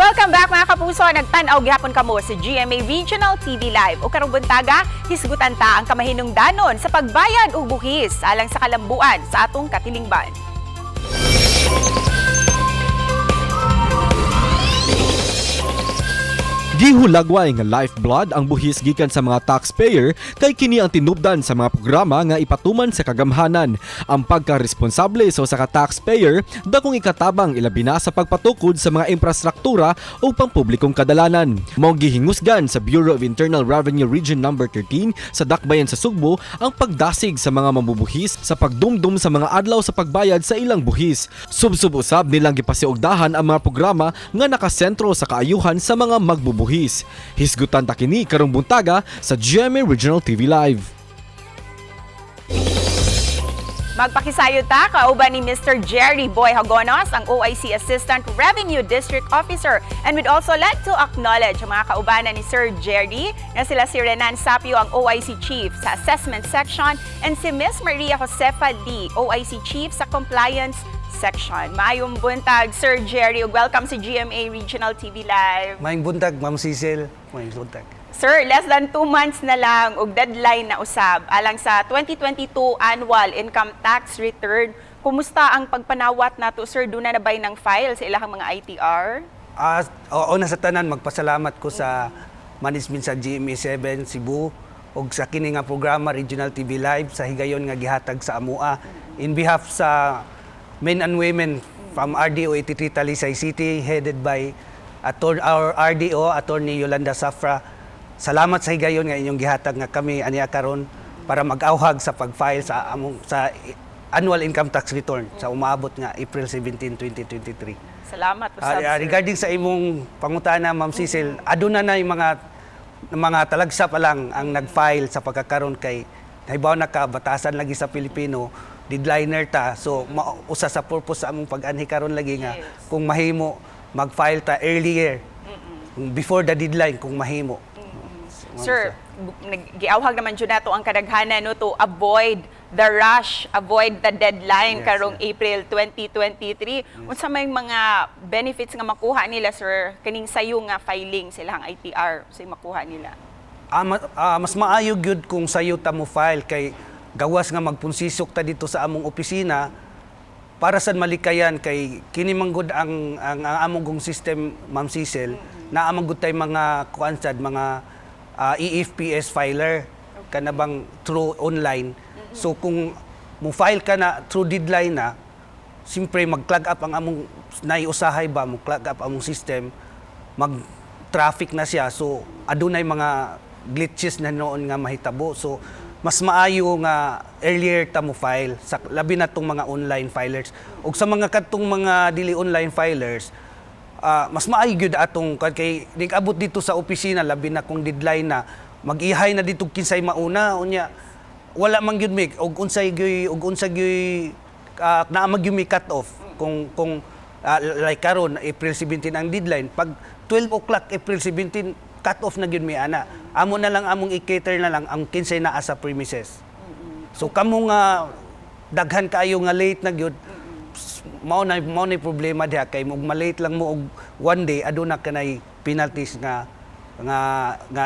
Welcome back, mga kapuso. Nagtan-aw gihapon kamo sa GMA Regional TV Live. O karong buntaga, hisgutan ta ang kamahinungdanon sa pagbayad og buhis alang sa kalambuan sa atong katilingban. Gihulagway nga lifeblood ang buhis gikan sa mga taxpayer kay kini ang tinubdan sa mga programa nga ipatuman sa kagamhanan. Ang pagkaresponsable sa usa ka taxpayer dakong ikatabang ilabi na sa pagpatukod sa mga infrastruktura o pampublikong kadalanan. Mao gihingusgan sa Bureau of Internal Revenue Region Number 13 sa Dakbayan sa Sugbo ang pagdasig sa mga mambubuhis sa pagdumdum sa mga adlaw sa pagbayad sa ilang buhis. Subsub usab nilang gipasiugdahan ang mga programa nga nakasentro sa kaayuhan sa mga magbubuhis. Hisgutan ta kini karong buntaga sa GMA Regional TV Live. Magpakisayod ta kauban ni Mr. Jerry Boy Hagonos, ang OIC Assistant Revenue District Officer. And we'd also like to acknowledge ang mga kaubanan ni Sir Jerry na sila si Renan Sapio, ang OIC Chief sa Assessment Section, and si Miss Maria Josefa Lee, OIC Chief sa Compliance Section. Maayong buntag, Sir Jerry, ug welcome sa GMA Regional TV Live. Maayong buntag, Ma'am Cecil. Maayong buntag. Sir, less than 2 months na lang og deadline na usab alang sa 2022 annual income tax return. Kumusta ang pagpanawat nato, sir? Duna na bay ng file sa ilahang mga ITR? Oo na sa tanan, magpasalamat ko sa management sa GMA 7 Cebu ug sa kini nga programa Regional TV Live sa higayon nga gihatag sa amoa in behalf sa men and women from RDO 83 Talisay City, headed by our RDO, Attorney Yolanda Safra. Salamat sa higayon nga inyong gihatag nga kami aniya karon para mag-awhag sa pag-file sa among sa annual income tax return sa umaabot nga April 17, 2023. Salamat usab, sir. Regarding sa imong pangutana, Ma'am Cecil, aduna na yung mga talagsa pa lang ang nag-file sa pagkakaroon kay nahibaw na ka batasan lagi sa Pilipino, deadliner ta, so usa sa purpose sa among pag-anhi karon lagi nga kung mahimo mag-file ta earlier, before the deadline kung mahimo. Sir, giawhag naman jud nato ang kadaghanan, no, to avoid the rush, avoid the deadline karong April 2023. Unsa may mga benefits nga makuha nila, sir, kaning sayo nga filing silang ITR, unsay makuha nila? Mas maayo gyud kung sayo ta mo file kay gawas nga magpunsisok ta dito sa among opisina para sad malikayan kay kini man gud ang among gong system, Ma'am Cecil, naa man gud tay mga kuan sad, mga EFPS filer kana bang through online. So kung mo file ka na through deadline na, siyempre mag-clog up ang among naiusahay ba, mo clog up among system, mag traffic na siya, so adunay mga glitches na noon nga mahitabo. So mas maayo nga earlier ta mo file sa labi na tong mga online filers ug sa mga kadtong mga dili online filers, mas maayo gyud atong kay abot dito sa opisina, labi na kung deadline na, mag-ihay na dito kinsay mauna. Unya wala man gyud mig og unsay gyud naa man gyud may cut off kung like karon April 17 ang deadline, pag 12 o'clock April 17, cut off na gyud mi ana. Amo na lang among i-cater na lang ang kinsay naa sa premises. So kamo nga daghan kaayo nga late na gyud, mao na problema diha kay mo malate lang mo og one day, aduna kanay penalties nga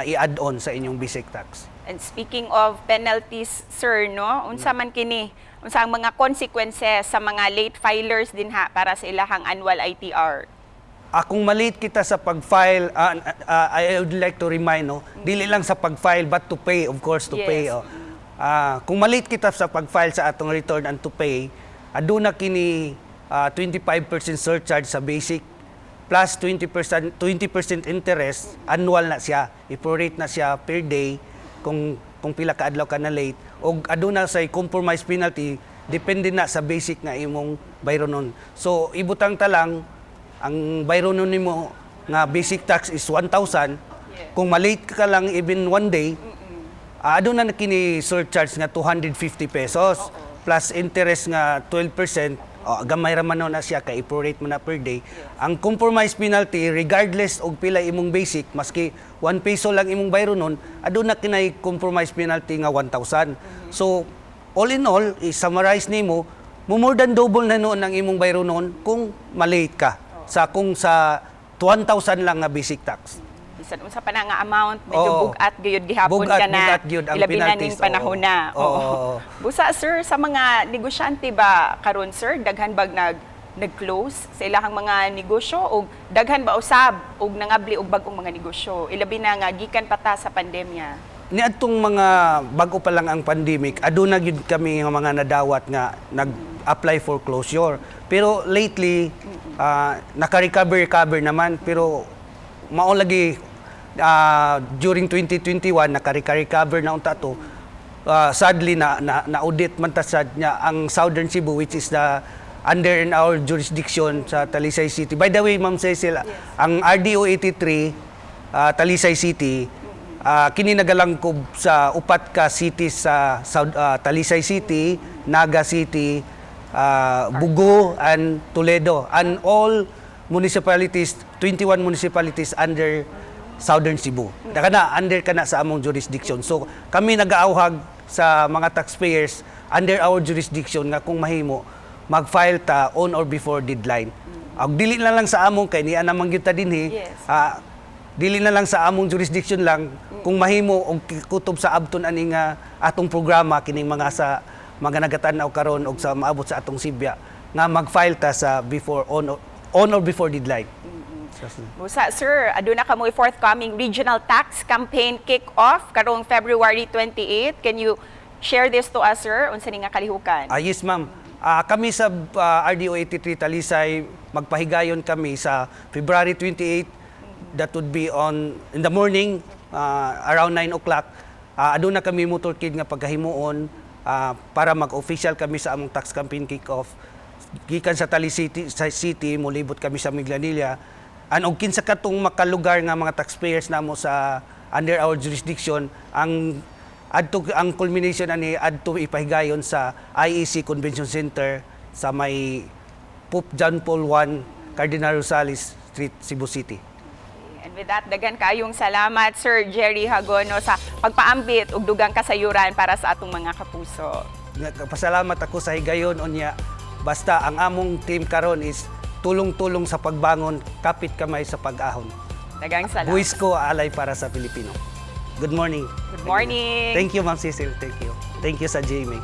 i-add on sa inyong basic tax. And speaking of penalties, sir, no? Unsa man kini? Unsa ang mga consequences sa mga late filers din ha para sa ilahang annual ITR? Kung malate kita sa pag-file, I would like to remind, no, dili lang sa pag-file but to pay, of course, to pay. Oh. Kung malate kita sa pag-file sa atong return and to pay, aduna kini 25% surcharge sa basic plus 20% 20% interest annual na siya. I-prorate na siya per day kung pila ka adlaw ka na late og aduna say compromise penalty, depende na sa basic nga imong bayronon. So ibutang ta lang ang bayronon nimo nga basic tax is 1,000. Kung malate ka lang even one day, aduna na kini surcharge nga 250 pesos plus interest nga 12%. Oh, gamay ra man na siya kay i-prorate mo na per day. Ang compromise penalty, regardless og pila imong basic, maski 1 peso lang imong bayronon, aduna kinay compromise penalty nga 1,000. So all in all, i-summarize nimo mo, more than double na noon ang imong bayronon kung malate ka sa kung sa 1,000 lang nga basic tax. Bisan unsa pa na nga amount, medyo bugat gyud gihapon Bugat, ka na. Bugat gyud ang Ilabi na ning penalties, panahon oo. na. Oo. Busa, sir, sa mga negosyante ba karon, sir, daghan bag nag-close sa ilahang mga negosyo o daghan ba usab og nangabli og bag-ong mga negosyo, ilabi na nga gikan pa ta sa pandemya? Niadtong mga bago pa lang ang pandemic, aduna gyud kami nga mga nadawat nga nag-apply for closure. Pero lately, naka-recover recover naman, pero mao lagi during 2021 naka-recover na unta to. Sadly na audit man ta sad niya ang Southern Cebu, which is the under in our jurisdiction sa Talisay City. By the way, Ma'am Cecil, ang RDO 83 Talisay City kini nagalangkob sa upat ka cities sa Talisay City, Naga City, Bugo and Toledo, and all municipalities, 21 municipalities under Southern Cebu. Da kana under kana sa among jurisdiction. So kami nagaauhag sa mga taxpayers under our jurisdiction nga kung mahimo mag-file ta on or before deadline. Ag dili na lang sa among kay niya naman gyud ta dinhi. Dili na lang sa among jurisdiction lang, kung mahimo og kutob sa abton ani nga atong programa, kining mga sa mga nagatan-aw karon og sa maabot sa atong sibya nga mag-file ta sa before on or before deadline. Busa, sir, aduna kamo forthcoming regional tax campaign kick-off karong February 28. Can you share this to us, sir? Unsa ni nga kalihukan? Ah, yes, ma'am. Kami sa RDO 83 Talisay, magpahigayon kami sa February 28. That would be on in the morning, around 9 o'clock. Aduna kami motorcade nga pagkahimuon para mag-official kami sa among tax campaign kick-off. Gikan sa Talisay City, sa city, molibot kami sa Minglanilla. An og kinsa katong makalugar nga mga taxpayers namo sa under our jurisdiction, ang adto ang culmination ani adto ipahigayon sa IEC Convention Center sa may Pope John Paul I, Cardinal Rosales Street, Cebu City. And with that, daghan kayong salamat, Sir Jerry Hagono, sa pagpaambit og dugang kasayuran para sa atong mga kapuso. Pasalamat ako sa higayon. Unya basta ang among team karon is tulong-tulong sa pagbangon, kapit kamay sa pag-ahon. Daghang salamat. Buwis ko alay para sa Pilipino. Good morning. Good morning. Thank you, Ma'am Cecil. Thank you. Thank you sa GMA.